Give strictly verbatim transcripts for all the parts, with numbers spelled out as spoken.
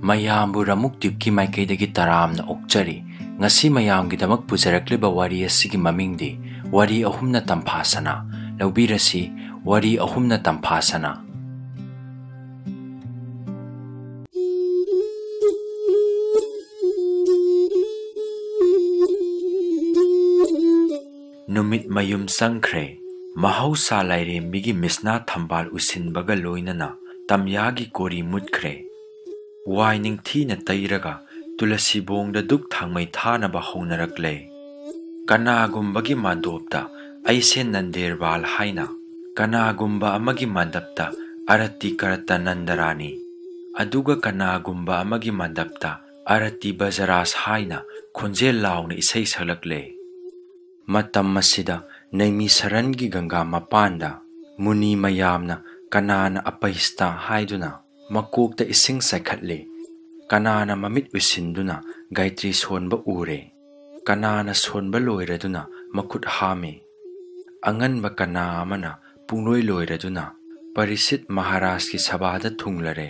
ꯃꯌꯥꯝꯕꯨ ꯔꯃꯨꯛ ꯗꯤꯞꯀꯤ ꯃꯥꯏꯀꯩꯗꯒꯤ ꯇꯔꯥꯝꯅ ꯑꯣꯛꯆꯔꯤ꯫ ꯉꯁꯤ ꯃꯌꯥꯝꯒꯤꯗꯃꯛ ꯄꯨꯖꯔꯛꯂꯤꯕ ꯋꯥꯔꯤ ꯑꯁꯤꯒꯤ ꯃꯃꯤꯡꯗꯤ ꯋꯥꯔꯤ ꯑꯍꯨꯝꯅ ꯇꯝꯐꯥ ꯁꯅꯥ꯫ ꯂꯧꯕꯤꯔꯁꯤ, ꯋꯥꯔꯤ ꯑꯍꯨꯝꯅ ꯇꯝꯐꯥ ꯁꯅꯥ꯫ ꯅꯨꯃꯤꯠ ꯃꯌꯨꯝ ꯆꯪꯈ꯭ꯔꯦ꯫ ꯃꯍꯧꯁꯥ ꯂꯥꯏꯔꯦꯝꯕꯤꯒꯤ ꯃꯤꯁꯅꯥ ꯊꯝꯕꯥꯜ ꯎꯁꯤꯟꯕꯒ ꯂꯣꯏꯅꯅ ꯇꯝꯌꯥꯒꯤ ꯀꯣꯔꯤ ꯃꯨꯠꯈ꯭ꯔꯦ꯫ ꯋꯥꯏ ꯅꯤꯡꯊꯤꯅ ꯇꯩꯔꯒ ꯇꯨꯂꯁꯤꯕꯣꯡꯗ ꯗꯨꯛ ꯊꯥꯡꯃꯩ ꯊꯥꯅꯕ ꯍꯧꯅꯔꯛꯂꯦ꯫ ꯀꯅꯥꯒꯨꯝꯕꯒꯤ ꯃꯥꯟꯗꯣꯞꯇ ꯑꯩꯁꯦ ꯅꯟꯗꯦꯔꯕꯥꯜ ꯍꯥꯏꯅ, ꯀꯅꯥꯒꯨꯝꯕ ꯑꯃꯒꯤ ꯃꯥꯟꯗꯞꯇ ꯑꯔꯇꯤ ꯀꯔꯠꯇ ꯅꯟꯗꯔꯥꯅꯤ, ꯑꯗꯨꯒ ꯀꯅꯥꯒꯨꯝꯕ ꯑꯃꯒꯤ ꯃꯥꯟꯗꯞꯇ ꯑꯔꯇꯤ ꯕꯖꯔꯥꯁ ꯍꯥꯏꯅ ꯈꯣꯟꯖꯦꯜ ꯂꯥꯎꯅ ꯏꯁꯩ ꯁꯛꯂꯛꯂꯦ꯫ ꯃꯇꯝ ꯑꯁꯤꯗ ꯅꯩꯃꯤꯁꯔꯟꯒꯤ ꯒꯪꯒꯥ ꯃꯄꯥꯟꯗ ꯃꯨꯅꯤ ꯃꯌꯥꯝꯅ ꯀꯅꯥꯅ ꯑꯄꯩꯁꯇ ꯍꯥꯏꯗꯨꯅ ꯃꯀꯣꯛꯇ ꯏꯁꯤꯡ ꯆꯥꯏꯈꯠꯂꯤ꯫ ꯀꯅꯥꯅ ꯃꯃꯤꯠ ꯎꯏꯁꯤꯟꯗꯨꯅ ꯒꯥꯏꯇ꯭ꯔꯤ ꯁꯣꯟꯕ ꯎꯔꯦ꯫ ꯀꯅꯥꯅ ꯁꯣꯟꯕ ꯂꯣꯏꯔꯗꯨꯅ ꯃꯈꯨꯠ ꯍꯥꯝꯃꯤ꯫ ꯑꯉꯟꯕ ꯀꯅꯥ ꯑꯃꯅ ꯄꯨꯡꯂꯣꯏ ꯂꯣꯏꯔꯗꯨꯅ ꯄꯔꯤꯁꯤꯠ ꯃꯍꯥꯔꯥꯖꯀꯤ ꯁꯚꯥꯗ ꯊꯨꯡꯂꯔꯦ꯫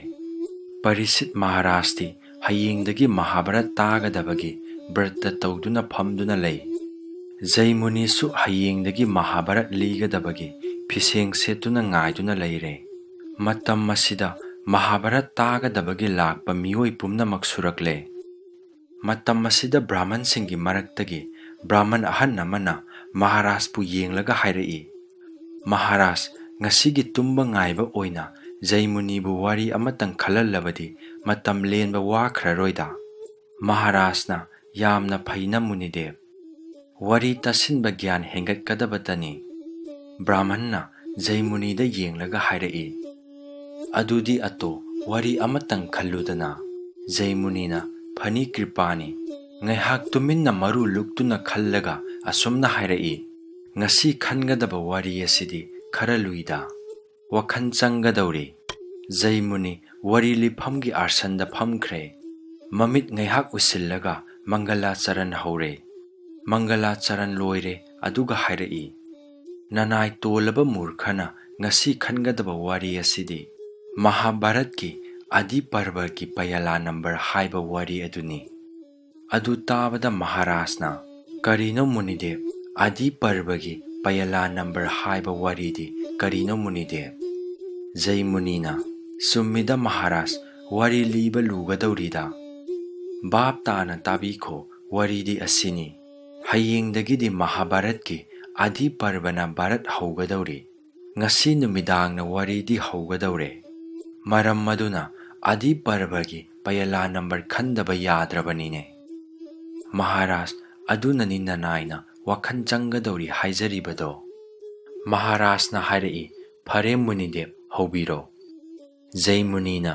ꯄꯔꯤꯁꯤꯠ ꯃꯍꯥꯔꯥꯖꯇꯤ ꯍꯌꯦꯡꯗꯒꯤ ꯃꯍꯥꯚꯥꯔꯠ ꯇꯥꯒꯗꯕꯒꯤ ꯕ꯭ꯔꯠꯇ ꯇꯧꯗꯨꯅ ꯐꯝꯗꯨꯅ ꯂꯩ꯫ ꯖꯩꯃꯨꯅꯤꯁꯨ ꯍꯌꯦꯡꯗꯒꯤ ꯃꯍꯥꯚꯥꯔꯠ ꯂꯤꯒꯗꯕꯒꯤ ꯐꯤꯁꯦꯡ ꯁꯦꯠꯇꯨꯅ ꯉꯥꯏꯗꯨꯅ ꯂꯩꯔꯦ꯫ ꯃꯇꯝ ꯑꯁꯤꯗ ꯃꯍꯥꯚꯥꯔꯠ ꯇꯥꯒꯗꯕꯒꯤ ꯂꯥꯛꯄ ꯃꯤꯑꯣꯏ ꯄꯨꯝꯅꯃꯛ ꯁꯨꯔꯛꯂꯦ꯫ ꯃꯇꯝ ꯑꯁꯤꯗ ꯕ꯭ꯔꯥꯍꯃꯟꯁꯤꯡꯒꯤ ꯃꯔꯛꯇꯒꯤ ꯕ꯭ꯔꯥꯍꯃꯟ ꯑꯍꯟ ꯑꯃꯅ ꯃꯍꯥꯔꯥꯖꯄꯨ ꯌꯦꯡꯂꯒ ꯍꯥꯏꯔꯛꯏ, "ꯃꯍꯥꯔꯥꯖ, ꯉꯁꯤꯒꯤ ꯇꯨꯝꯕ ꯉꯥꯏꯕ ꯑꯣꯏꯅ ꯖꯩꯃꯨꯅꯤꯕꯨ ꯋꯥꯔꯤ ꯑꯃꯇꯪ ꯈꯜꯍꯜꯂꯕꯗꯤ ꯃꯇꯝ ꯂꯦꯟꯕ ꯋꯥꯈ꯭ꯔꯔꯣꯏꯗ?" ꯃꯍꯥꯔꯥꯖꯅ, "ꯌꯥꯝꯅ ꯐꯩꯅ ꯃꯨꯅꯤꯗꯦꯕ꯫ ꯋꯥꯔꯤ ꯇꯥꯁꯤꯟꯕ ꯒ꯭ꯌꯥꯟ ꯍꯦꯟꯒꯠꯀꯗꯕꯇꯅꯤ꯫" ꯕ꯭ꯔꯥꯍꯃꯟꯅ ꯖꯩꯃꯨꯅꯤꯗ ꯌꯦꯡꯂꯒ ꯍꯥꯏꯔꯛꯏ, "ꯑꯗꯨꯗꯤ ꯑꯇꯣ, ꯋꯥꯔꯤ ꯑꯃꯇꯪ ꯈꯜꯂꯨꯗꯅ꯫" ꯖꯩꯃꯨꯅꯤꯅ, "ꯐꯅꯤ ꯀ꯭ꯔꯤꯄꯥꯅꯤ꯫" ꯉꯥꯏꯍꯥꯛ ꯇꯨꯃꯤꯟꯅ ꯃꯔꯨ ꯂꯨꯛꯇꯨꯅ ꯈꯜꯂꯒ ꯑꯁꯨꯝꯅ ꯍꯥꯏꯔꯛꯏ, "ꯉꯁꯤ ꯈꯟꯒꯗꯕ ꯋꯥꯔꯤ ꯑꯁꯤꯗꯤ ꯈꯔ ꯂꯨꯏꯗ꯫ ꯋꯥꯈꯜ ꯆꯪꯒꯗꯧꯔꯤ꯫" ꯖꯩꯃꯨꯅꯤ ꯋꯥꯔꯤ ꯂꯤꯐꯝꯒꯤ ꯑꯥꯁꯟꯗ ꯐꯝꯈ꯭ꯔꯦ꯫ ꯃꯃꯤꯠ ꯉꯥꯏꯍꯥꯛ ꯎꯏꯁꯤꯜꯂꯒ ꯃꯪꯒꯂꯥꯆꯔꯟ ꯍꯧꯔꯦ꯫ ꯃꯪꯒꯂꯥꯆꯔꯟ ꯂꯣꯏꯔꯦ, ꯑꯗꯨꯒ ꯍꯥꯏꯔꯛꯏ, "ꯅꯅꯥꯏ ꯇꯣꯜꯂꯕ ꯃꯨꯔꯈꯅ ꯉꯁꯤ ꯈꯟꯒꯗꯕ ꯋꯥꯔꯤ ꯑꯁꯤꯗꯤ ꯃꯍꯥꯚꯥꯔꯠꯀꯤ ꯑꯗꯤ ꯄꯔꯕꯒꯤ ꯄꯌꯥꯂꯥ ꯅꯝꯕꯔ ꯍꯥꯏꯕ ꯋꯥꯔꯤ ꯑꯗꯨꯅꯤ꯫ ꯑꯗꯨ ꯇꯥꯕꯗ ꯃꯍꯥꯔꯥꯖꯅ, "ꯀꯔꯤꯅꯣ ꯃꯨꯅꯤꯗꯦꯕ, ꯑꯗꯤ ꯄꯔꯕꯒꯤ ꯄꯌꯥꯂꯥ ꯅꯝꯕꯔ ꯍꯥꯏꯕ ꯋꯥꯔꯤꯗꯤ ꯀꯔꯤꯅꯣ ꯃꯨꯅꯤꯗꯦꯕ?" ꯖꯩ ꯃꯨꯅꯤꯅ, "ꯆꯨꯝꯃꯤꯗ ꯃꯍꯥꯔꯥꯖ, ꯋꯥꯔꯤ ꯂꯤꯕ ꯂꯨꯒꯗꯧꯔꯤꯗ꯫ ꯚꯥꯞ ꯇꯥꯅ ꯇꯥꯕꯤꯈꯣ, ꯋꯥꯔꯤꯗꯤ ꯑꯁꯤꯅꯤ꯫ ꯍꯌꯦꯡꯗꯒꯤꯗꯤ ꯃꯍꯥꯚꯥꯔꯠꯀꯤ ꯑꯗꯤ ꯄꯔꯕꯅ ꯚꯥꯔꯠ ꯍꯧꯒꯗꯧꯔꯤ꯫ ꯉꯁꯤ ꯅꯨꯃꯤꯗꯥꯡꯅ ꯋꯥꯔꯤꯗꯤ ꯍꯧꯒꯗꯧꯔꯦ꯫ ꯃꯔꯝ ꯑꯗꯨꯅ ꯑꯗꯤ ꯄꯔꯕꯒꯤ ꯄꯌꯥꯂꯥ ꯅꯝꯕꯔ ꯈꯟꯗꯕ ꯌꯥꯗ꯭ꯔꯕꯅꯤꯅꯦ꯫ ꯃꯍꯥꯔꯥꯖ, ꯑꯗꯨꯅꯅꯤ ꯅꯅꯥꯏꯅ ꯋꯥꯈꯜ ꯆꯪꯒꯗꯧꯔꯤ ꯍꯥꯏꯖꯔꯤꯕꯗꯣ꯫" ꯃꯍꯥꯔꯥꯖꯅ ꯍꯥꯏꯔꯛꯏ, "ꯐꯔꯦ ꯃꯨꯅꯤꯗꯦꯕ, ꯍꯧꯕꯤꯔꯣ꯫" ꯖꯩ ꯃꯨꯅꯤꯅ,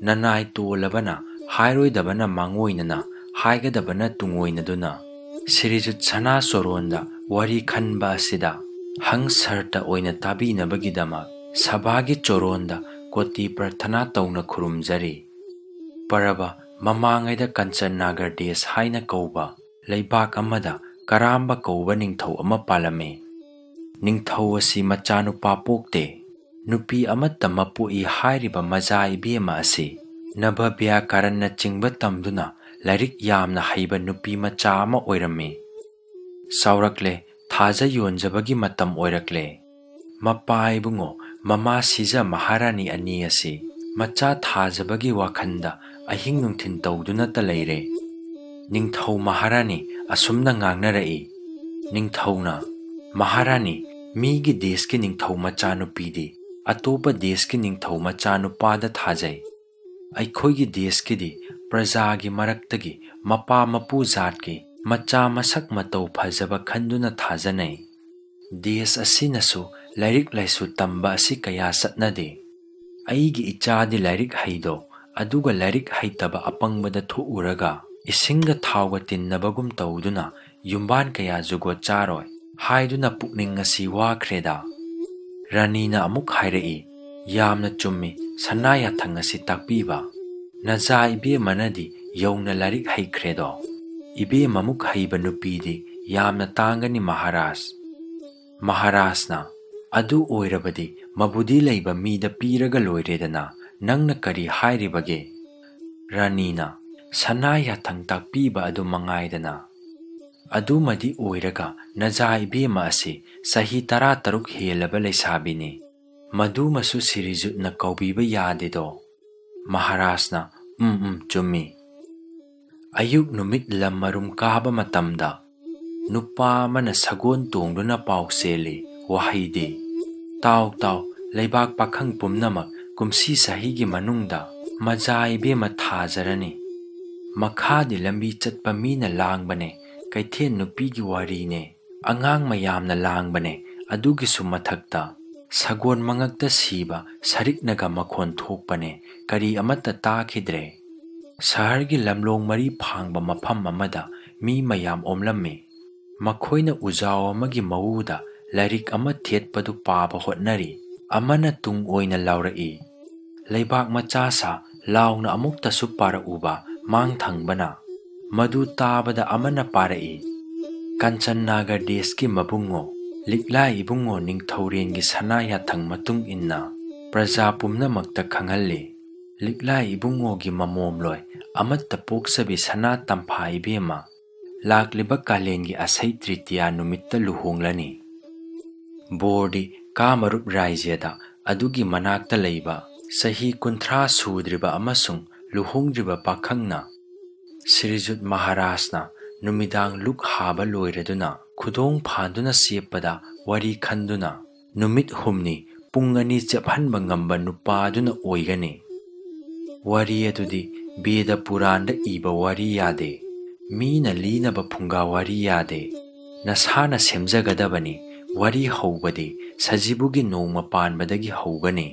"ꯅꯅꯥꯏ ꯇꯣꯜꯂꯕꯅ ꯍꯥꯏꯔꯣꯏꯗꯕꯅ ꯃꯥꯡꯑꯣꯏꯅꯅ, ꯍꯥꯏꯒꯗꯕꯅ ꯇꯨꯡꯑꯣꯏꯅꯗꯨꯅ, ꯁ꯭ꯔꯤꯖꯨꯠ ꯁꯅꯥ ꯆꯣꯔꯣꯟꯗ ꯋꯥꯔꯤ ꯈꯟꯕ ꯑꯁꯤꯗ ꯍꯪ ꯁꯔꯇ ꯑꯣꯏꯅ ꯇꯥꯕꯤꯅꯕꯒꯤꯗꯃꯛ ꯁꯚꯥꯒꯤ ꯆꯣꯔꯣꯟꯗ ꯀꯣꯇꯤ ꯄ꯭ꯔꯊꯅꯥ ꯇꯧꯅ ꯈꯨꯔꯨꯝꯖꯔꯤ꯫ ꯄꯔꯕ ꯃꯃꯥꯡꯉꯩꯗ ꯀꯟꯆꯟꯅꯥꯒꯔ ꯗꯦꯁ ꯍꯥꯏꯅ ꯀꯧꯕ ꯂꯩꯕꯥꯛ ꯑꯃꯗ ꯀꯔꯥꯝꯕ ꯀꯧꯕ ꯅꯤꯡꯊꯧ ꯑꯃ ꯄꯥꯜꯂꯝꯃꯤ꯫ ꯅꯤꯡꯊꯧ ꯑꯁꯤ ꯃꯆꯥꯅꯨꯄꯥ ꯄꯣꯛꯇꯦ꯫ ꯅꯨꯄꯤ ꯑꯃꯠꯇ ꯃꯄꯣꯛꯏ ꯍꯥꯏꯔꯤꯕ ꯃꯖꯥ ꯏꯕꯦꯝꯃ ꯑꯁꯤ ꯅꯕ ꯕ꯭ꯌꯥꯀꯔꯟꯅꯆꯤꯡꯕ ꯇꯝꯗꯨꯅ ꯂꯥꯏꯔꯤꯛ ꯌꯥꯝꯅ ꯍꯩꯕ ꯅꯨꯄꯤ ꯃꯆꯥ ꯑꯃ ꯑꯣꯏꯔꯝꯃꯤ꯫ ꯆꯥꯎꯔꯛꯂꯦ, ꯊꯥꯖ ꯌꯣꯟꯖꯕꯒꯤ ꯃꯇꯝ ꯑꯣꯏꯔꯛꯂꯦ꯫ ꯃꯄꯥ ꯏꯕꯨꯡꯉꯣ, ꯃꯃꯥ ꯁꯤꯖ ꯃꯍꯥꯔꯥꯅꯤ ꯑꯅꯤ ꯑꯁꯤ ꯃꯆꯥ ꯊꯥꯖꯕꯒꯤ ꯋꯥꯈꯜꯗ ꯑꯍꯤꯡ ꯅꯨꯡꯊꯤꯜ ꯇꯧꯗꯨꯅꯇ ꯂꯩꯔꯦ꯫ ꯅꯤꯡꯊꯧ ꯃꯍꯥꯔꯥꯅꯤ ꯑꯁꯨꯝꯅ ꯉꯥꯡꯅꯔꯛꯏ꯫" ꯅꯤꯡꯊꯧꯅ, "ꯃꯍꯥꯔꯥꯅꯤ, ꯃꯤꯒꯤ ꯗꯦꯁꯀꯤ ꯅꯤꯡꯊꯧ ꯃꯆꯥꯅꯨꯄꯤꯗꯤ ꯑꯇꯣꯞꯄ ꯗꯦꯁꯀꯤ ꯅꯤꯡꯊꯧ ꯃꯆꯥꯅꯨꯄꯥꯗ ꯊꯥꯖꯩ꯫ ꯑꯩꯈꯣꯏꯒꯤ ꯗꯦꯁꯀꯤꯗꯤ ꯄ꯭ꯔꯖꯥꯒꯤ ꯃꯔꯛꯇꯒꯤ ꯃꯄꯥ ꯃꯄꯨ ꯖꯥꯠꯀꯤ ꯃꯆꯥ ꯃꯁꯛ ꯃꯇꯧ ꯐꯖꯕ ꯈꯟꯗꯨꯅ ꯊꯥꯖꯅꯩ꯫ ꯗꯦꯁ ꯑꯁꯤꯅꯁꯨ ꯂꯥꯏꯔꯤꯛ ꯂꯥꯏꯁꯨ ꯇꯝꯕ ꯑꯁꯤ ꯀꯌꯥ ꯆꯠꯅꯗꯦ꯫ ꯑꯩꯒꯤ ꯏꯆꯥꯗꯤ ꯂꯥꯏꯔꯤꯛ ꯍꯩꯗꯣ, ꯑꯗꯨꯒ ꯂꯥꯏꯔꯤꯛ ꯍꯩꯇꯕ ꯑꯄꯪꯕꯗ ꯊꯣꯛꯎꯔꯒ ꯏꯁꯤꯡꯒ ꯊꯥꯎꯒ ꯇꯤꯟꯅꯕꯒꯨꯝ ꯇꯧꯗꯨꯅ ꯌꯨꯝꯕꯥꯟ ꯀꯌꯥ ꯖꯨꯒꯣꯠ ꯆꯥꯔꯣꯏ" ꯍꯥꯏꯗꯨꯅ ꯄꯨꯛꯅꯤꯡ ꯑꯁꯤ ꯋꯥꯈ꯭ꯔꯦꯗ꯫ ꯔꯥꯅꯤꯅ ꯑꯃꯨꯛ ꯍꯥꯏꯔꯛꯏ, "ꯌꯥꯝꯅ ꯆꯨꯝꯃꯤ ꯁꯅꯥ ꯌꯥꯊꯪ ꯑꯁꯤ ꯇꯥꯛꯄꯤꯕ꯫ ꯅꯖꯥ ꯏꯕꯦꯝꯃꯅꯗꯤ ꯌꯧꯅ ꯂꯥꯏꯔꯤꯛ ꯍꯩꯈ꯭ꯔꯦꯗꯣ꯫ ꯏꯕꯦꯝꯃꯃꯨꯛ ꯍꯩꯕ ꯅꯨꯄꯤꯗꯤ ꯌꯥꯝꯅ ꯇꯥꯡꯒꯅꯤ ꯃꯍꯥꯔꯥꯖ꯫" ꯃꯍꯥꯔꯥꯖꯅ, "ꯑꯗꯨ ꯑꯣꯏꯔꯕꯗꯤ ꯃꯕꯨꯗꯤ ꯂꯩꯕ ꯃꯤꯗ ꯄꯤꯔꯒ ꯂꯣꯏꯔꯦꯗꯅ, ꯅꯪꯅ ꯀꯔꯤ ꯍꯥꯏꯔꯤꯕꯒꯦ?" ꯔꯥꯅꯤꯅ, "ꯁꯅꯥ ꯌꯥꯊꯪ ꯇꯥꯛꯄꯤꯕ ꯑꯗꯨ ꯃꯉꯥꯏꯗꯅ꯫ ꯑꯗꯨꯃꯗꯤ ꯑꯣꯏꯔꯒ ꯅꯖꯥ ꯏꯕꯦꯝꯃ ꯑꯁꯤ ꯆꯍꯤ ꯇꯔꯥꯇꯔꯨꯛ ꯍꯦꯜꯂꯕ ꯂꯩꯁꯥꯕꯤꯅꯤ꯫ ꯃꯗꯨꯃꯁꯨ ꯁꯤꯔꯤꯖꯨꯠꯅ ꯀꯧꯕꯤꯕ ꯌꯥꯗꯦꯗꯣ?" ꯃꯍꯥꯔꯥꯖꯅ, "ꯎꯝ, ꯎꯝ, ꯆꯨꯝꯃꯤ꯫ ꯑꯌꯨꯛ ꯅꯨꯃꯤꯠ ꯂꯝ ꯃꯔꯨꯝ ꯀꯥꯕ ꯃꯇꯝꯗ ꯅꯨꯄꯥ ꯑꯃꯅ ꯁꯒꯣꯜ ꯇꯣꯡꯗꯨꯅ ꯄꯥꯎ ꯆꯦꯜꯂꯤ꯫ ꯋꯥꯍꯩꯗꯤ, 'ꯇꯥꯎ, ꯇꯥꯎ, ꯂꯩꯕꯥꯛ ꯄꯥꯈꯪ ꯄꯨꯝꯅꯃꯛ ꯀꯨꯝꯁꯤ ꯆꯍꯤꯒꯤ ꯃꯅꯨꯡꯗ ꯃꯖꯥ ꯏꯕꯦꯝꯃ ꯊꯥꯖꯔꯅꯤ.' ꯃꯈꯥꯗꯤ ꯂꯝꯕꯤ ꯆꯠꯄ ꯃꯤꯅ ꯂꯥꯡꯕꯅꯦ, ꯀꯩꯊꯦꯜ ꯅꯨꯄꯤꯒꯤ ꯋꯥꯔꯤꯅꯦ, ꯑꯉꯥꯡ ꯃꯌꯥꯝꯅ ꯂꯥꯡꯕꯅꯦ, ꯑꯗꯨꯒꯤꯁꯨ ꯃꯊꯛꯇ ꯁꯒꯣꯜ ꯃꯉꯛꯇ ꯁꯤꯕ ꯁꯔꯤꯛꯅꯒ ꯃꯈꯣꯟ ꯊꯣꯛꯄꯅꯦ, ꯀꯔꯤ ꯑꯃꯠꯇ ꯇꯥꯈꯤꯗ꯭ꯔꯦ꯫ ꯁꯍꯔꯒꯤ ꯂꯝꯂꯣꯡ ꯃꯔꯤ ꯐꯥꯡꯕ ꯃꯐꯝ ꯑꯃꯗ ꯃꯤ ꯃꯌꯥꯝ ꯑꯣꯝꯂꯝꯃꯤ꯫ ꯃꯈꯣꯏꯅ ꯎꯖꯥꯎ ꯑꯃꯒꯤ ꯃꯎꯗ ꯂꯥꯏꯔꯤꯛ ꯑꯃ ꯊꯦꯠꯄꯗꯨ ꯄꯥꯕ ꯍꯣꯠꯅꯔꯤ꯫ ꯑꯃꯅ ꯇꯨꯡ ꯑꯣꯏꯅ ꯂꯥꯎꯔꯛꯏ, 'ꯂꯩꯕꯥꯛ ꯃꯆꯥ ꯁꯥ ꯂꯥꯎꯅ ꯑꯃꯨꯛꯇꯁꯨ ꯄꯥꯔꯛꯎꯕ ꯃꯥꯡ ꯊꯪꯕꯅ.' ꯃꯗꯨ ꯇꯥꯕꯗ ꯑꯃꯅ ꯄꯥꯔꯛꯏ, 'ꯀꯟꯆꯟ ꯅꯥꯒꯔ ꯗꯦꯁꯀꯤ ꯃꯕꯨꯡꯉꯣ, ꯂꯤꯛꯂꯥ ꯏꯕꯨꯡꯉꯣ ꯅꯤꯡꯊꯧꯔꯦꯟꯒꯤ ꯁꯅꯥ ꯌꯥꯊꯪ ꯃꯇꯨꯡ ꯏꯟꯅ ꯄ꯭ꯔꯖꯥ ꯄꯨꯝꯅꯃꯛꯇ ꯈꯪꯍꯜꯂꯤ꯫ ꯂꯤꯛꯂꯥ ꯏꯕꯨꯡꯉꯣꯒꯤ ꯃꯃꯣꯝꯂꯣꯏ ꯑꯃꯠꯇ ꯄꯣꯛꯆꯕꯤ ꯁꯅꯥ ꯇꯝꯐꯥ ꯏꯕꯦꯝꯃ, ꯂꯥꯛꯂꯤꯕ ꯀꯥꯂꯦꯟꯒꯤ ꯑꯁꯩ ꯇ꯭ꯔꯤꯇꯤꯌꯥ ꯅꯨꯃꯤꯠꯇ ꯂꯨꯍꯣꯡꯂꯅꯤ꯫ ꯕꯣꯔꯗꯤ ꯀꯥꯃꯔꯨꯞ ꯔꯥꯏꯖ꯭ꯌꯗ ꯑꯗꯨꯒꯤ ꯃꯅꯥꯛꯇ ꯂꯩꯕ ꯆꯍꯤ ꯀꯨꯟꯊ꯭ꯔꯥ ꯁꯨꯗ꯭ꯔꯤꯕ ꯑꯃꯁꯨꯡ ꯂꯨꯍꯣꯡꯗ꯭ꯔꯤꯕ ꯄꯥꯈꯪꯅ ꯁ꯭ꯔꯤꯖꯨꯠ ꯃꯍꯥꯔꯥꯖꯅ ꯅꯨꯃꯤꯗꯥꯡ ꯂꯨꯛ ꯍꯥꯕ ꯂꯣꯏꯔꯗꯨꯅ ꯈꯨꯗꯣꯡ ꯐꯥꯟꯗꯨꯅ ꯆꯦꯞꯄꯗ ꯋꯥꯔꯤ ꯈꯟꯗꯨꯅ ꯅꯨꯃꯤꯠ ꯍꯨꯝꯅꯤ ꯄꯨꯡ ꯑꯅꯤ ꯆꯦꯞꯍꯟꯕ ꯉꯝꯕ ꯅꯨꯄꯥꯗꯨꯅ ꯑꯣꯏꯒꯅꯤ꯫ ꯋꯥꯔꯤ ꯑꯗꯨꯗꯤ ꯕꯦꯗ ꯄꯨꯔꯥꯟꯗ ꯏꯕ ꯋꯥꯔꯤ ꯌꯥꯗꯦ꯫ ꯃꯤꯅ ꯂꯤꯅꯕ ꯐꯨꯡꯒꯥ ꯋꯥꯔꯤ ꯌꯥꯗꯦ꯫ ꯅꯁꯥꯅ ꯁꯦꯝꯖꯒꯗꯕꯅꯤ꯫ ꯋꯥꯔꯤ ꯍꯧꯕꯗꯤ ꯁꯖꯤꯕꯨꯒꯤ ꯅꯣꯡꯃ ꯄꯥꯟꯕꯗꯒꯤ ꯍꯧꯒꯅꯤ꯫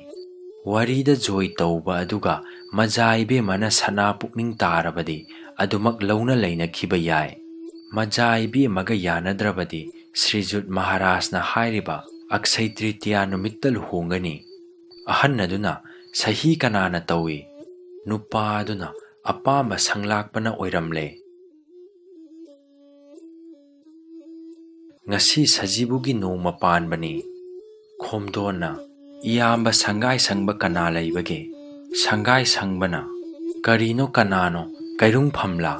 ꯋꯥꯔꯤꯗ ꯖꯣꯏ ꯇꯧꯕ ꯑꯗꯨꯒ ꯃꯖꯥ ꯏꯕꯦꯝꯃꯅ ꯁꯅꯥ ꯄꯨꯛꯅꯤꯡ ꯇꯥꯔꯕꯗꯤ ꯑꯗꯨꯃꯛ ꯂꯧꯅ ꯂꯩꯅꯈꯤꯕ ꯌꯥꯏ꯫ ꯃꯖꯥ ꯏꯕꯦꯝꯃꯒ ꯌꯥꯅꯗ꯭ꯔꯕꯗꯤ ꯁ꯭ꯔꯤꯖꯨꯠ ꯃꯍꯥꯔꯥꯖꯅ ꯍꯥꯏꯔꯤꯕ ꯑꯛꯁꯩ ꯇ꯭ꯔꯤꯇꯤꯌꯥ ꯅꯨꯃꯤꯠꯇ ꯂꯨꯍꯣꯡꯒꯅꯤ꯫ ꯑꯍꯟ ꯑꯗꯨꯅ ꯁꯍꯤ ꯀꯅꯥꯅ ꯇꯧꯏ? ꯅꯨꯄꯥ ꯑꯗꯨꯅ ꯑꯄꯥꯝꯕ ꯁꯪꯂꯥꯛꯄꯅ ꯑꯣꯏꯔꯝꯂꯦ꯫ ꯉꯁꯤ ꯁꯖꯤꯕꯨꯒꯤ ꯅꯣꯡꯃ ꯄꯥꯟꯕꯅꯤ꯫ ꯈꯣꯝꯗꯣꯟꯅ, "ꯏꯌꯥꯝꯕ ꯁꯪꯒꯥꯏ ꯁꯪꯕ ꯀꯅꯥ ꯂꯩꯕꯒꯦ?" ꯁꯪꯒꯥꯏ ꯁꯪꯕꯅ, "ꯀꯔꯤꯅꯣ, ꯀꯅꯥꯅꯣ, ꯀꯩꯔꯨꯡꯐꯝꯂꯥ?"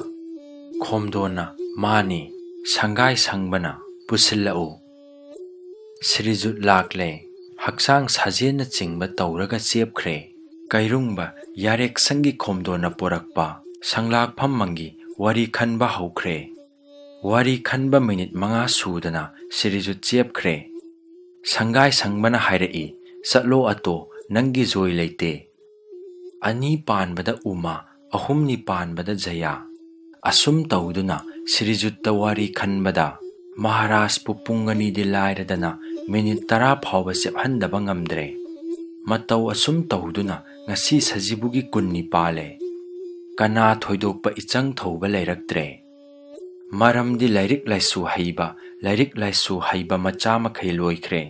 ꯈꯣꯝꯗꯣꯟꯅ, "ꯃꯥꯅꯤ, ꯁꯪꯒꯥꯏ ꯁꯪꯕꯅ, ꯄꯨꯁꯤꯜꯂꯛꯎ꯫" ꯁꯤꯔꯤꯖꯨꯠ ꯂꯥꯛꯂꯦ꯫ ꯍꯛꯆꯥꯡ ꯁꯥꯖꯦꯟꯅꯆꯤꯡꯕ ꯇꯧꯔꯒ ꯆꯦꯞꯈ꯭ꯔꯦ꯫ ꯀꯩꯔꯨꯡꯕ ꯌꯥꯔꯦꯛꯁꯪꯒꯤ ꯈꯣꯝꯗꯣꯟꯅ ꯄꯨꯔꯛꯄ ꯁꯪꯂꯥꯛꯐꯝ ꯃꯪꯒꯤ ꯋꯥꯔꯤ ꯈꯟꯕ ꯍꯧꯈ꯭ꯔꯦ꯫ ꯋꯥꯔꯤ ꯈꯟꯕ ꯃꯤꯅꯤꯠ ꯃꯉꯥ ꯁꯨꯗꯅ ꯁꯤꯔꯤꯖꯨꯠ ꯆꯦꯞꯈ꯭ꯔꯦ꯫ ꯁꯪꯒꯥꯏ ꯁꯪꯕꯅ ꯍꯥꯏꯔꯛꯏ, "ꯆꯠꯂꯣ ꯑꯇꯣ, ꯅꯪꯒꯤ ꯖꯣꯏ ꯂꯩꯇꯦ꯫" ꯑꯅꯤ ꯄꯥꯟꯕꯗ ꯎꯃꯥ, ꯑꯍꯨꯝꯅꯤ ꯄꯥꯟꯕꯗ ꯖꯌꯥ꯫ ꯑꯁꯨꯝ ꯇꯧꯗꯨꯅ ꯁꯤꯔꯤꯖꯨꯠꯇ ꯋꯥꯔꯤ ꯈꯟꯕꯗ ꯃꯍꯥꯔꯥꯖꯄꯨ ꯄꯨꯡ ꯑꯅꯤꯗꯤ ꯂꯥꯏꯔꯗꯅ ꯃꯤꯅꯤꯠ ꯇꯔꯥ ꯐꯥꯎꯕ ꯆꯦꯞꯍꯟꯗꯕ ꯉꯝꯗ꯭ꯔꯦ꯫ ꯃꯇꯧ ꯑꯁꯨꯝ ꯇꯧꯗꯨꯅ ꯉꯁꯤ ꯁꯖꯤꯕꯨꯒꯤ ꯀꯨꯟꯅꯤ ꯄꯥꯜꯂꯦ꯫ ꯀꯅꯥ ꯊꯣꯏꯗꯣꯛꯄ ꯏꯆꯪ ꯊꯧꯕ ꯂꯩꯔꯛꯇ꯭ꯔꯦ꯫ ꯃꯔꯝꯗꯤ ꯂꯥꯏꯔꯤꯛ ꯂꯥꯏꯁꯨ ꯍꯩꯕ, ꯂꯥꯏꯔꯤꯛ ꯂꯥꯏꯁꯨ ꯍꯩꯕ ꯃꯆꯥ ꯃꯈꯩ ꯂꯣꯏꯈ꯭ꯔꯦ꯫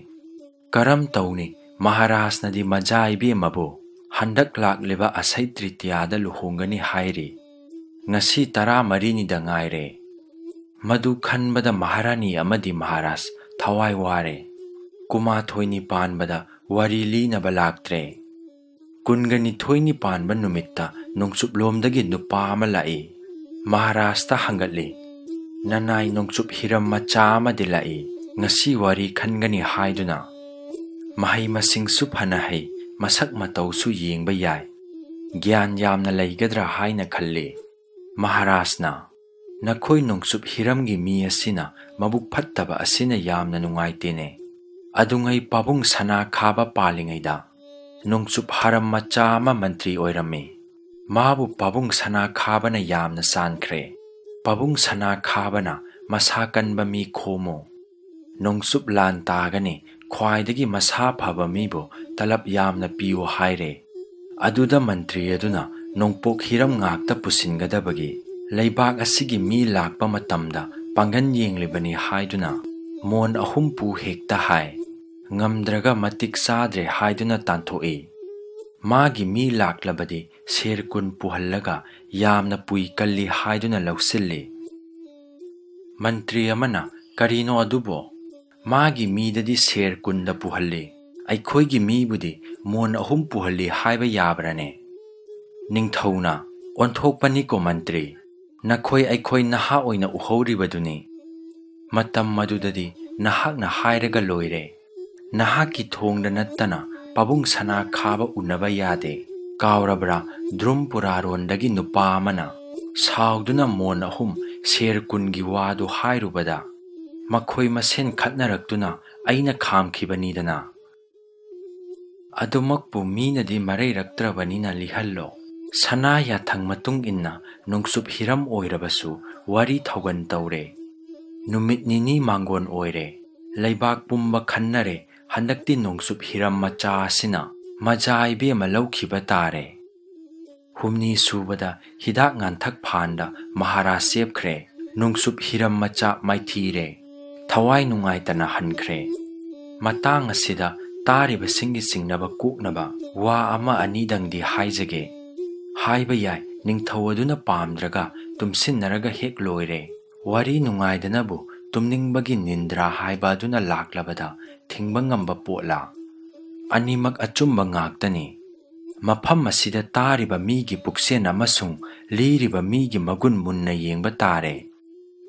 ꯀꯔꯝ ꯇꯧꯅꯤ, ꯃꯍꯥꯔꯥꯖꯅꯗꯤ ꯃꯖꯥ ꯏꯕꯦꯝꯃꯕꯨ ꯍꯟꯗꯛ ꯂꯥꯛꯂꯤꯕ ꯑꯁꯩ ꯇ꯭ꯔꯤꯇꯤꯌꯥꯗ ꯂꯨꯍꯣꯡꯒꯅꯤ ꯍꯥꯏꯔꯤ꯫ ꯉꯁꯤ ꯇꯔꯥꯃꯔꯤꯅꯤꯗ ꯉꯥꯏꯔꯦ꯫ ꯃꯗꯨ ꯈꯟꯕꯗ ꯃꯍꯥꯔꯥꯅꯤ ꯑꯃꯗꯤ ꯃꯍꯥꯔꯥꯖ ꯊꯋꯥꯏ ꯋꯥꯔꯦ꯫ ꯀꯨꯟꯃꯥꯊꯣꯏꯅꯤ ꯄꯥꯟꯕꯗ ꯋꯥꯔꯤ ꯂꯤꯅꯕ ꯂꯥꯛꯇ꯭ꯔꯦ꯫ ꯀꯨꯟꯒ ꯅꯤꯊꯣꯏꯅꯤ ꯄꯥꯟꯕ ꯅꯨꯃꯤꯠꯇ ꯅꯣꯡꯆꯨꯞꯂꯣꯝꯗꯒꯤ ꯅꯨꯄꯥ ꯑꯃ ꯂꯥꯛꯏ꯫ ꯃꯍꯥꯔꯥꯖꯇ ꯍꯪꯒꯠꯂꯤ, "ꯅꯅꯥꯏ ꯅꯣꯡꯆꯨꯞ ꯍꯤꯔꯝ ꯃꯆꯥ ꯑꯃꯗꯤ ꯂꯥꯛꯏ, ꯉꯁꯤ ꯋꯥꯔꯤ ꯈꯟꯒꯅꯤ ꯍꯥꯏꯗꯨꯅ꯫ ꯃꯍꯩ ꯃꯁꯤꯡꯁꯨ ꯐꯅ ꯍꯩ, ꯃꯁꯛ ꯃꯇꯧꯁꯨ ꯌꯦꯡꯕ ꯌꯥꯏ꯫ ꯒ꯭ꯌꯥꯟ ꯌꯥꯝꯅ ꯂꯩꯒꯗ꯭ꯔꯥ ꯍꯥꯏꯅ ꯈꯜꯂꯤ꯫" ꯃꯍꯥꯔꯥꯖꯅ, "ꯅꯈꯣꯏ ꯅꯣꯡꯆꯨꯞ ꯍꯤꯔꯝꯒꯤ ꯃꯤ ꯑꯁꯤꯅ ꯃꯕꯨꯛ ꯐꯠꯇꯕ ꯑꯁꯤꯅ ꯌꯥꯝꯅ ꯅꯨꯡꯉꯥꯏꯇꯦꯅꯦ꯫ ꯑꯗꯨꯉꯩ ꯄꯥꯕꯨꯡ ꯁꯅꯥ ꯈꯥꯕ ꯄꯥꯜꯂꯤꯉꯩꯗ ꯅꯣꯡꯆꯨꯞ ꯍꯔꯝ ꯃꯆꯥ ꯑꯃ ꯃꯟꯇ꯭ꯔꯤ ꯑꯣꯏꯔꯝꯃꯤ꯫ ꯃꯥꯕꯨ ꯄꯥꯕꯨꯡ ꯁꯅꯥ ꯈꯥꯕꯅ ꯌꯥꯝꯅ ꯆꯥꯟꯈ꯭ꯔꯦ꯫ ꯄꯥꯕꯨꯡ ꯁꯅꯥ ꯈꯥꯕꯅ ꯃꯁꯥ ꯀꯟꯕ ꯃꯤ ꯈꯣꯝꯃꯨ꯫ ꯅꯣꯡꯆꯨꯞ ꯂꯥꯟ ꯇꯥꯒꯅꯤ, ꯈ꯭ꯋꯥꯏꯗꯒꯤ ꯃꯁꯥ ꯐꯕ ꯃꯤꯕꯨ ꯇꯂꯕ ꯌꯥꯝꯅ ꯄꯤꯌꯨ ꯍꯥꯏꯔꯦ꯫ ꯑꯗꯨꯗ ꯃꯟꯇ꯭ꯔꯤ ꯑꯗꯨꯅ ꯅꯣꯡꯄꯣꯛ ꯍꯤꯔꯝ ꯉꯥꯛꯇ ꯄꯨꯁꯤꯟꯒꯗꯕꯒꯤ ꯂꯩꯕꯥꯛ ꯑꯁꯤꯒꯤ ꯃꯤ ꯂꯥꯛꯄ ꯃꯇꯝꯗ ꯄꯥꯡꯒꯜ ꯌꯦꯡꯂꯤꯕꯅꯤ ꯍꯥꯏꯗꯨꯅ ꯃꯣꯟ ꯑꯍꯨꯝ ꯄꯨ ꯍꯦꯛꯇ ꯍꯥꯏ꯫ ꯉꯝꯗ꯭ꯔꯒ ꯃꯇꯤꯛ ꯆꯥꯗ꯭ꯔꯦ ꯍꯥꯏꯗꯨꯅ ꯇꯥꯟꯊꯣꯛꯏ꯫ ꯃꯥꯒꯤ ꯃꯤ ꯂꯥꯛꯂꯕꯗꯤ ꯁꯦꯔ ꯀꯨꯟ ꯄꯨꯍꯜꯂꯒ ꯌꯥꯝꯅ ꯄꯨꯏ ꯀꯜꯂꯤ ꯍꯥꯏꯗꯨꯅ ꯂꯧꯁꯤꯜꯂꯤ꯫" ꯃꯟꯇ꯭ꯔꯤ ꯑꯃꯅ, "ꯀꯔꯤꯅꯣ ꯑꯗꯨꯕꯣ? ꯃꯥꯒꯤ ꯃꯤꯗꯗꯤ ꯁꯦꯔ ꯀꯨꯟꯗ ꯄꯨꯍꯜꯂꯤ, ꯑꯩꯈꯣꯏꯒꯤ ꯃꯤꯕꯨꯗꯤ ꯃꯣꯟ ꯑꯍꯨꯝ ꯄꯨꯍꯜꯂꯤ ꯍꯥꯏꯕ ꯌꯥꯕ꯭ꯔꯅꯦ? ꯅꯤꯡꯊꯧꯅ, "ꯑꯣꯟꯊꯣꯛꯄꯅꯤꯀꯣ ꯃꯟꯇ꯭ꯔꯤ, ꯅꯈꯣꯏ ꯑꯩꯈꯣꯏ ꯅꯍꯥ ꯑꯣꯏꯅ ꯎꯍꯧꯔꯤꯕꯗꯨꯅꯤ꯫ ꯃꯇꯝ ꯑꯗꯨꯗꯗꯤ ꯅꯍꯥꯛꯅ ꯍꯥꯏꯔꯒ ꯂꯣꯏꯔꯦ꯫ ꯅꯍꯥꯛꯀꯤ ꯊꯣꯡꯗ ꯅꯠꯇꯅ ꯄꯥꯕꯨꯡ ꯁꯅꯥ ꯈꯥꯕ ꯎꯅꯕ ꯌꯥꯗꯦ꯫ ꯀꯥꯎꯔꯕ꯭ꯔꯥ ꯗ꯭ꯔꯨꯝ ꯄꯨꯔꯥꯔꯣꯟꯗꯒꯤ ꯅꯨꯄꯥ ꯑꯃꯅ ꯁꯥꯎꯗꯨꯅ ꯃꯣꯟ ꯑꯍꯨꯝ ꯁꯦꯔ ꯀꯨꯟꯒꯤ ꯋꯥꯗꯨ ꯍꯥꯏꯔꯨꯕꯗ, ꯃꯈꯣꯏ ꯃꯁꯦꯟ ꯈꯠꯅꯔꯛꯇꯨꯅ ꯑꯩꯅ ꯈꯥꯝꯈꯤꯕꯅꯤꯗꯅ꯫ ꯑꯗꯨꯃꯛꯄꯨ ꯃꯤꯅꯗꯤ ꯃꯔꯩꯔꯛꯇ꯭ꯔꯕꯅꯤꯅ ꯂꯤꯍꯜꯂꯣ꯫ ꯁꯅꯥ ꯌꯥꯊꯪ ꯃꯇꯨꯡ ꯏꯟꯅ ꯅꯣꯡꯆꯨꯞ ꯍꯤꯔꯝ ꯑꯣꯏꯔꯕꯁꯨ ꯋꯥꯔꯤ ꯊꯧꯒꯟ ꯇꯧꯔꯦ꯫ ꯅꯨꯃꯤꯠ ꯅꯤꯅꯤ ꯃꯥꯡꯒꯣꯟ ꯑꯣꯏꯔꯦ꯫ ꯂꯩꯕꯥꯛ ꯄꯨꯝꯕ ꯈꯟꯅꯔꯦ꯫ ꯍꯟꯗꯛꯇꯤ ꯅꯣꯡꯆꯨꯞ ꯍꯤꯔꯝ ꯃꯆꯥ ꯑꯁꯤꯅ ꯃꯖꯥ ꯏꯕꯦꯝꯃ ꯂꯧꯈꯤꯕ ꯇꯥꯔꯦ꯫ ꯍꯨꯝꯅꯤ ꯁꯨꯕꯗ ꯍꯤꯗꯥꯛ ꯉꯥꯟꯊꯛ ꯐꯥꯟꯗ ꯃꯍꯥꯔꯥꯖ ꯆꯦꯞꯈ꯭ꯔꯦ꯫ ꯅꯣꯡꯆꯨꯞ ꯍꯤꯔꯝ ꯃꯆꯥ ꯃꯥꯏꯊꯤꯔꯦ꯫ ꯊꯋꯥꯏ ꯅꯨꯡꯉꯥꯏꯇꯅ ꯍꯟꯈ꯭ꯔꯦ꯫ ꯃꯇꯥꯡ ꯑꯁꯤꯗ ꯇꯥꯔꯤꯕꯁꯤꯡꯒꯤ ꯆꯤꯡꯅꯕ ꯀꯣꯛꯅꯕ ꯋꯥ ꯑꯃ ꯑꯅꯤꯗꯪꯗꯤ ꯍꯥꯏꯖꯒꯦ꯫ ꯍꯥꯏꯕ ꯌꯥꯏ, ꯅꯤꯡꯊꯧ ꯑꯗꯨꯅ ꯄꯥꯝꯗ꯭ꯔꯒ ꯇꯨꯝꯁꯤꯟꯅꯔꯒ ꯍꯦꯛ ꯂꯣꯏꯔꯦ꯫ ꯋꯥꯔꯤ ꯅꯨꯡꯉꯥꯏꯗꯅꯕꯨ ꯇꯨꯝꯅꯤꯡꯕꯒꯤ ꯅꯤꯟꯗ꯭ꯔꯥ ꯍꯥꯏꯕ ꯑꯗꯨꯅ ꯂꯥꯛꯂꯕꯗ ꯊꯤꯡꯕ ꯉꯝꯕ ꯄꯣꯠꯂꯥ? ꯑꯅꯤꯃꯛ ꯑꯆꯨꯝꯕ ꯉꯥꯛꯇꯅꯤ꯫ ꯃꯐꯝ ꯑꯁꯤꯗ ꯇꯥꯔꯤꯕ ꯃꯤꯒꯤ ꯄꯨꯛꯆꯦꯜ ꯑꯃꯁꯨꯡ ꯂꯤꯔꯤꯕ ꯃꯤꯒꯤ ꯃꯒꯨꯟ ꯃꯨꯟꯅ ꯌꯦꯡꯕ ꯇꯥꯔꯦ꯫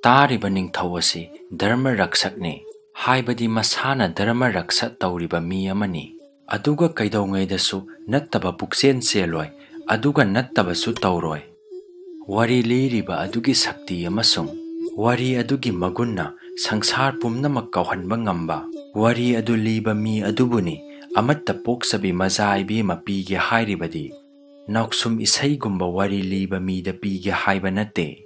ꯇꯥꯔꯤꯕ ꯅꯤꯡꯊꯧ ꯑꯁꯤ ꯙꯔꯃ ꯔꯛꯁꯛꯅꯤ, ꯍꯥꯏꯕꯗꯤ ꯃꯁꯥꯅ ꯙꯔꯃ ꯔꯛꯁ ꯇꯧꯔꯤꯕ ꯃꯤ ꯑꯃꯅꯤ꯫ ꯑꯗꯨꯒ ꯀꯩꯗꯧꯉꯩꯗꯁꯨ ꯅꯠꯇꯕ ꯄꯨꯛꯆꯦꯜ ꯆꯦꯜꯂꯣꯏ, ꯑꯗꯨꯒ ꯅꯠꯇꯕꯁꯨ ꯇꯧꯔꯣꯏ꯫ ꯋꯥꯔꯤ ꯂꯤꯔꯤꯕ ꯑꯗꯨꯒꯤ ꯁꯛꯇꯤ ꯑꯃꯁꯨꯡ ꯋꯥꯔꯤ ꯑꯗꯨꯒꯤ ꯃꯒꯨꯟꯅ ꯁꯪꯁꯥꯔ ꯄꯨꯝꯅꯃꯛ ꯀꯥꯎꯍꯟꯕ ꯉꯝꯕ ꯋꯥꯔꯤ ꯑꯗꯨ ꯂꯤꯕ ꯃꯤ ꯑꯗꯨꯕꯨꯅꯤ ꯑꯃꯠꯇ ꯄꯣꯛꯆꯕꯤ ꯃꯖꯥ ꯏꯕꯦꯝꯃ ꯄꯤꯒꯦ ꯍꯥꯏꯔꯤꯕꯗꯤ꯫ ꯅꯥꯎꯁꯨꯝ ꯏꯁꯩꯒꯨꯝꯕ ꯋꯥꯔꯤ ꯂꯤꯕ ꯃꯤꯗ ꯄꯤꯒꯦ ꯍꯥꯏꯕ ꯅꯠꯇꯦ꯫